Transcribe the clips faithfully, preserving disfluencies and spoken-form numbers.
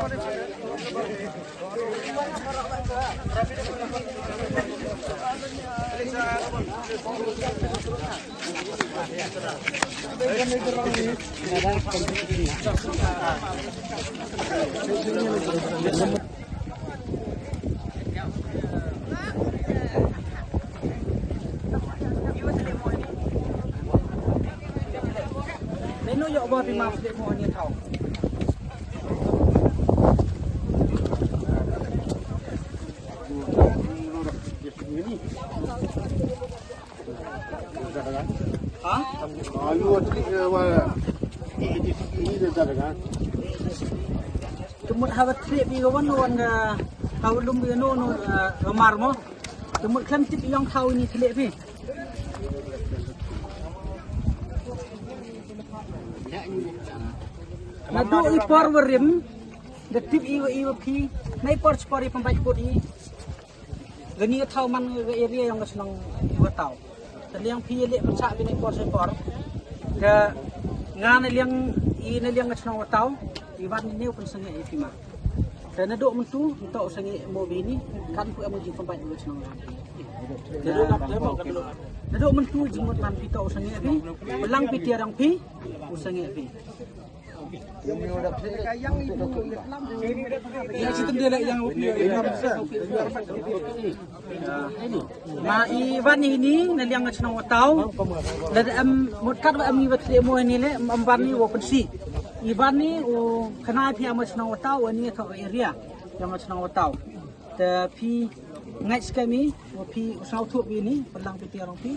Nenu yoh ba pi ma slip mo ni thaw. Ha? Te mut haba trip i wan wan, eh, haba lum i no no, eh, ramar mo. Te mut khlem tip i yong thaw ini thlep phi. Nadooh i por wa rim, da tip i wa i wa phi, nei por chi por i pynbait put i. Kani ka thaw man ka area yong ka chnong Wataw. Te liang phi ya leh pyrchah phi nei por chi por. Ka nga na liang i na liang ka chnong Wataw. I wan ni neu pynsangeh i phi ma. Te nadooh myntu, ntoh u sangeh mo bini, kan pu em ka jingpynbait ka chnong. Te nadooh myntu jingmut man phi toh u sangeh phi, pynlang phi tiar yong phi, u sangeh phi. Ma i wan ini na liang ka chnong Wataw. Lada em mut kat wa em ni wa thlep mo ini le, em wan ni wa pynsi. I wan ni u khana phi em ka chnong Wataw, wa ni toh area yong ka chnong Wataw. Te phi ngait skhem i wa phi u sngewthuh phi ini, pynlang phi tiar yong phi,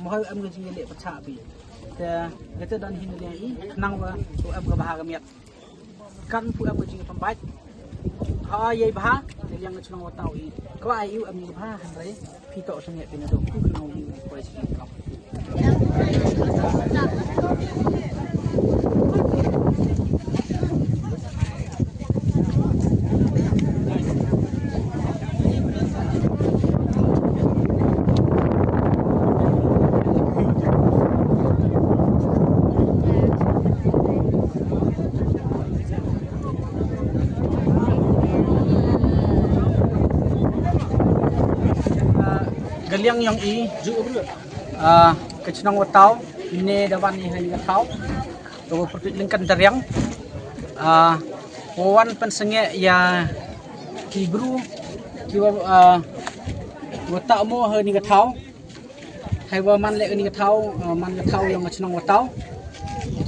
mo hoi em ka jingya leh pyrchah phi. Te kata don hi na liang i, khnang wa u em ka bha ka miat. Kan pu em ka jingpynbait. Ha, yei bha, na liang ka chnong Wataw i. Kwah i u em ka bha, hynrei phi toh sangeh phi nadooh, ku khnang i u poi sangeh. Ka liang yong i, ah, ka chnong Wataw, ne da wan i ha ini ka thaw. Ka wa pyrtuit lyngkan tariang. Ah, wa wan pynsangeh ya ki bru, ki wa, ah, wa tah mo ha ini ka thaw. Hei wa man leh ini ka thaw, ah, man ka thaw yong ka chnong Wataw.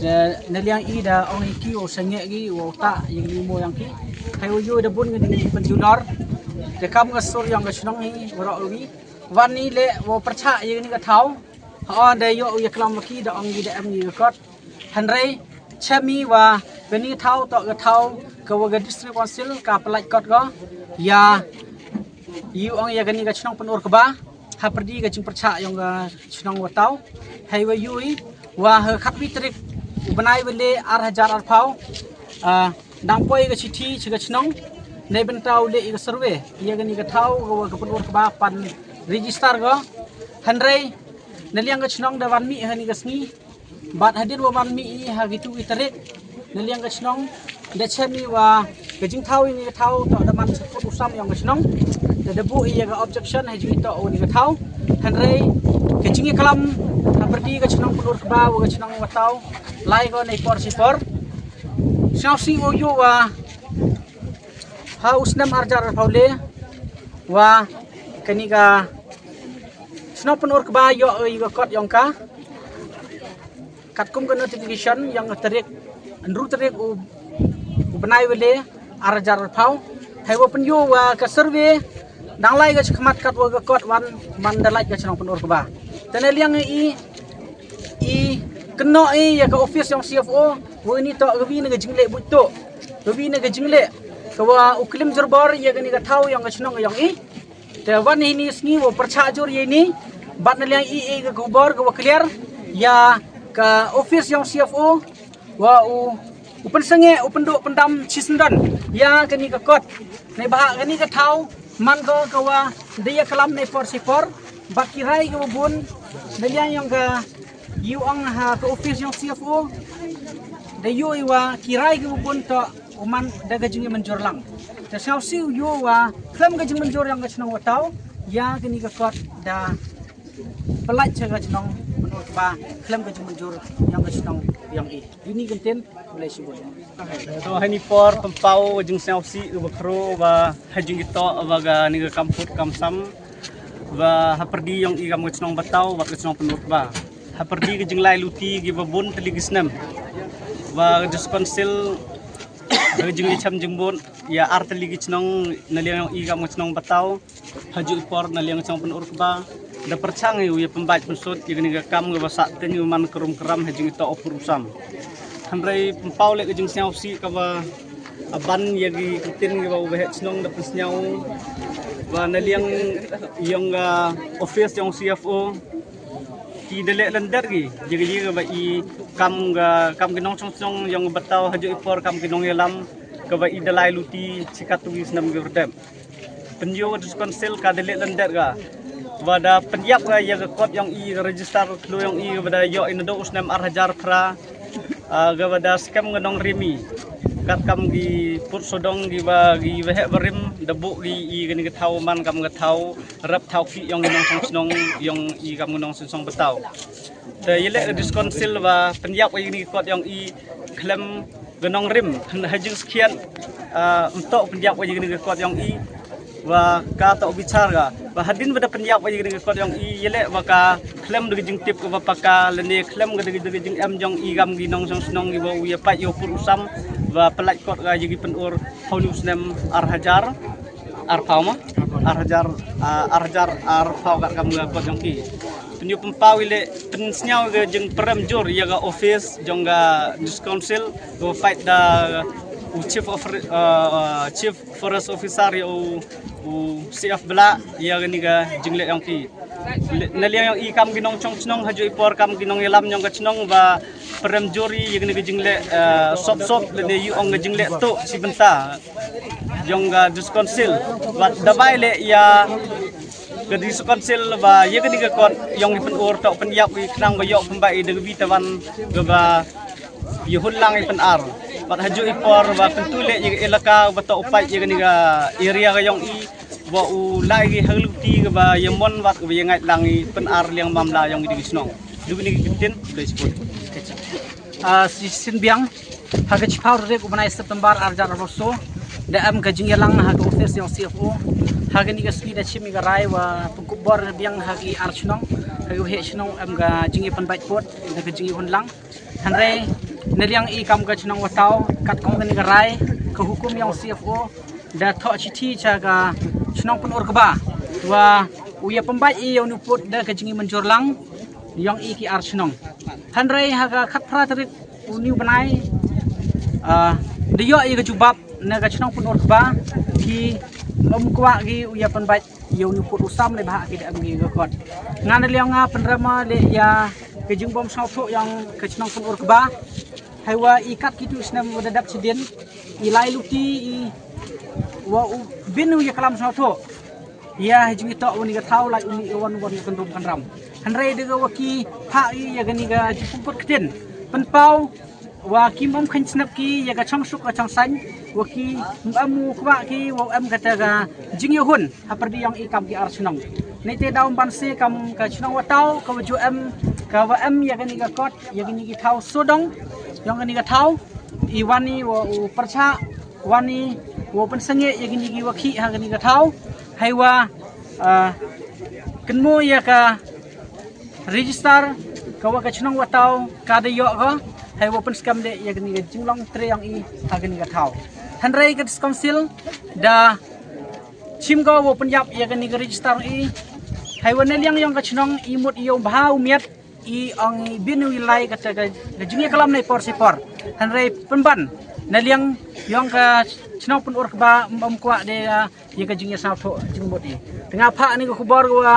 Te na liang i da ong i ki wa sangeh ki, wa tah ya ini mo yong ki. Hei wa yoh da bun ini pynjulor. Te kam ka sur yong ka chnong hi, wa roh wi. Wan ni leh wa pyrchah ya ini ka thaw. Ha, da yoh u ya klam wa ki da ong i da em ini ka kot. Hynrei, chem i wa kani ka thaw toh ka thaw ka wa ka District Council ka pynlait kot ko. Ya, i ong ya kani ka chnong Pynur Kba, ha pyrdi ka jingpyrchah yong ka chnong Wataw. Hei wa yoh i, wa ha khatwi tarik u bnai wa le ar hajar arphaw. Ah, dang poi ka chithi cha ka chnong. Neibynta u le i ka survey ya kani ka thaw ka wa ka Pynur Kba pan register ko. Hynrei, na liang ka chnong da wan mih ha ini ka sngi. Bad hadien wa wan mih i ha kitu ki tarik, na liang ka chnong da chem i wa ka jingthaw ini ka thaw toh da man support u sam yong ka chnong. Te da buh i ya ka objection ha jingtoh ini ka thaw. Hynrei ka jingklam ha pyrdi ka chnong Pynur Kba wa ka chnong Wataw, lai ko nei por chi por. Sngewsih wa yoh wa ha u snem ar hajar arphaw le, wa kani ka chnong Pynur Kba yoh i ka kot yong ka. Katkum ka notification yong ka tarik, ynru tarik u, u bnai wa le, ar hajar arphaw. Hei wa pynyoh wa ka survey dang lai ka chakhmat kat wa ka kot wan man da lait ka chnong Pynur Kba. Te na liang i, i kynnoh i ya ka office yong C F O, wa ini toh ka wi na ka jingleh buit toh. Ka wi na ka jingleh ka wa u klim jurbor ya kani ka thaw yong ka chnong yong i. Te wan ini sngi wa pyrchah jur ya ini, bad na liang i, i ka khubor ka wa clear ya ka office yong C F O, wa u, u pynsangeh, u pynduh pyndam chisyndon ya kani ka kot. Neibhah kani ka thaw man ko ka wa da ya klam nei por chi por, bad ki rai ka wa bun, na liang yong ka, i ong ha ka office yong C F O, da yoh i wa ki rai ka wa bun toh u man da ka jingmynjur lang. Te sngewsih u yoh wa khlem ka jingmynjur yong ka chnong Wataw, ya kani ka kot da pynlait cha ka chnong Pynurkba khlem ka jingmynjur yong ka chnong yong i. Ini kyntien, khublei shibun. To heini por pynpaw ka jingsngewsih ka wa khro wa ha jingitoh wa kani ka kam put kam sam wa hapyrdi yong i kam ka chnong Wataw wa ka chnong Pynurkba. Hapyrdi ka jinglai luti ki wa bun tylli ki snem wa ka District Council ka jingyachem jingmut ya ar tylli ki chnong na liang yong i kam ka chnong Wataw. Ha ju i por na liang chnong Pynurkba da pyrchang i u ya pynbait pynsut ya kani ka kam ka wa sah teng u man krum kram ha jingitoh u pur u sam. Hynrei pynpaw le ka jingsngewsih ka wa aban ya ki kyntien ki wa u waheh chnong da pynsngew wa na liang yong ka office yong C F O ki da leh lyndet ki ya ka ya ka wa i kam ka kam ki nongchong chnong yong Wataw ha ju i por kam ki nongyalam ka wa i da lai luti chi katwi snem ki wa dep. Pynyoo ka District Council ka da leh lyndet ka wa da pynyap ka ya ka kot yong i, ka register khloo yong i, ka wa da yoh i nadooh u snem ar hajar phra, ah, ka wa da skhem ka nongrim i. Katkam ki put sodong ki wa ki waheh warim da buh ki i kani ka thaw man kam ka thaw rep thaw ki yong i nongchong chnong yong i kam ka nongchong chnong Wataw. Te yaleh ka District Council wa pynyap ka ya kani ka kot yong i khlem ka nongrim, ha jingskhiat, ah, ym toh pynyap ka ya kani ka kot yong i wa ka toh bichar ka. Wa hadien wa da pynyap ka ya kani ka kot yong i, yaleh wa ka khlem da ka jingtip ka wa paka lane khlem ka da ka, da ka jingem yong i kam ki nongchong chnong ki wa u ya pait ya u pur u sam wa pynlait kot ka ya ki pynur ha uni u snem ar hajar ar phaw ma? Ar hajar, ah, ar hajar ar phaw katkam ka kot yong ki. Pynyoo pynpaw i le pynsngew ka jingpyrem jur ya ka office yong ka District Council, ka wa pait da u Chief of, ah, Chief Forest Officer ya u, u C F Blah ya kani ka jingleh yong ki. Le, na liang yong i kam ki nongchong chnong ha ju i por kam ki nongyalam yong ka chnong wa pyrem jur i ya kani ka jingleh, ah, sop sop lane yoh ong ka jingleh tuh chi bynta yong ka District Council. Wa da bai le ya ka District Council wa ya kani ka kot yong i pynur toh pynyap i khnang wa yoh pynbait i da ka wi tawan ka wa ya hun lang i pynar. Wa ha ju i por wa kyntu le ya ka elaka wa toh u pait ya kani ka area ka yong i wa u lai ki ha ka luti ka wa ya mon wa ka wa ya ngait lang i pynar liang mamla yong i da ki chnong. Du kani ka kyntien, khublei shibun. Ah, shisien biang, ha ka chiphaw tarik u bnai September ar hajar arphaw soo, da em ka jingyalang ha ka office yong C F O. Ha kani ka sngi da chim i ka rai wa pynkup bor biang ha ki ar chnong, ha ki waheh chnong em ka jingya pynbait pud, da ka jingya hun lang. Hynrei na liang i kam ka chnong Wataw, katkum kani ka rai, ka hukum yong C F O, da thoh chithi cha ka chnong Pynurkba wa u ya pynbait i ya uni u pud da ka jingya mynjur lang yong i ki ar chnong. Hynrei ha ka khatphra tarik uni u bnai, ah, da yoh ya ka jubab na ka chnong Pynurkba ki ym kwah ki u ya pynbait ya uni u pud u sam le bha ki da em ki ka kot. Nga na liang nga pynrem le ya ka jingbym sngewthuh yong ka chnong Pynurkba. Heiwa i kat kitu snem wa da dap chidien i lai luti i wa u bin u ya klam sngewthuh ya ha jingitoh uni ka thaw lai uni i wan wan ya kynrum kynram. Hynrei da ka wa ki phah i ya kani ka jingpynput ktien pynpaw wa ki ym em kheiñ snap ki ya ka chongsuk ka chongsaiñ, wa ki ym em u kwah ki wa em kata ka jingyahun hapyrdi yong i kam ki ar chnong. Neite daw ban se kam ka chnong Wataw ka wa ju em, ka wa em ya kani ka kot, ya kani ki thaw sodong yong kani ka thaw, i wan i wa u pyrchah, wan i wa u pynsangeh ya kani ki wa khih ha kani ka thaw. Heiwa, ah, kynmaw ya ka register ka wa ka chnong Wataw ka da yoh ka, heiwa pynskhem de ya kani ka jinglong tre yong i ha kani ka thaw. Hynrei ka District Council da chim ka wa pynyap ya kani ka register i. Heiwa na liang yong ka chnong i mut i yow bha u miat i ong i bin u i lai kata ka, ka jingya klam na i por si por. Hynrei pynban na liang yong ka chnong Pynurkba ym kwah de, ah, ya ka jingya sngewthuh jingmut i. Te nga phah ni ka khubor ka wa,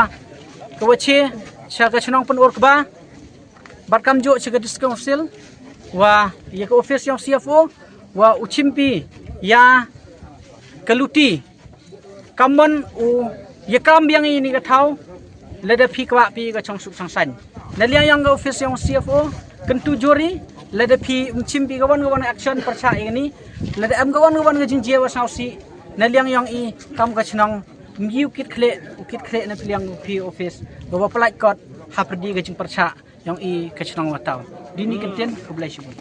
ka wa che cha ka chnong Pynurkba bad kamjooh cha ka District Council wa ya ka office yong C F O wa u chim phi ya ka luti. Kamon u ya kam biang i ni ka thaw, lada phi kwah phi ka chongsuk chongsaiñ. Na liang yong ka office yong C F O, kyntu jur i, Lada phi ym chim phi ka wan ka wan action pyrchah ya kani, lada em ka wan ka wan ka jingjia wa sngewsih na liang yong i kam ka chnong, ym ye u kit khleh, u kit khleh na phi liang phi office, wa wa pynlait kot hapyrdi ka jingpyrchah yong i ka chnong wa taw. Dini kyntien, khublei shibun.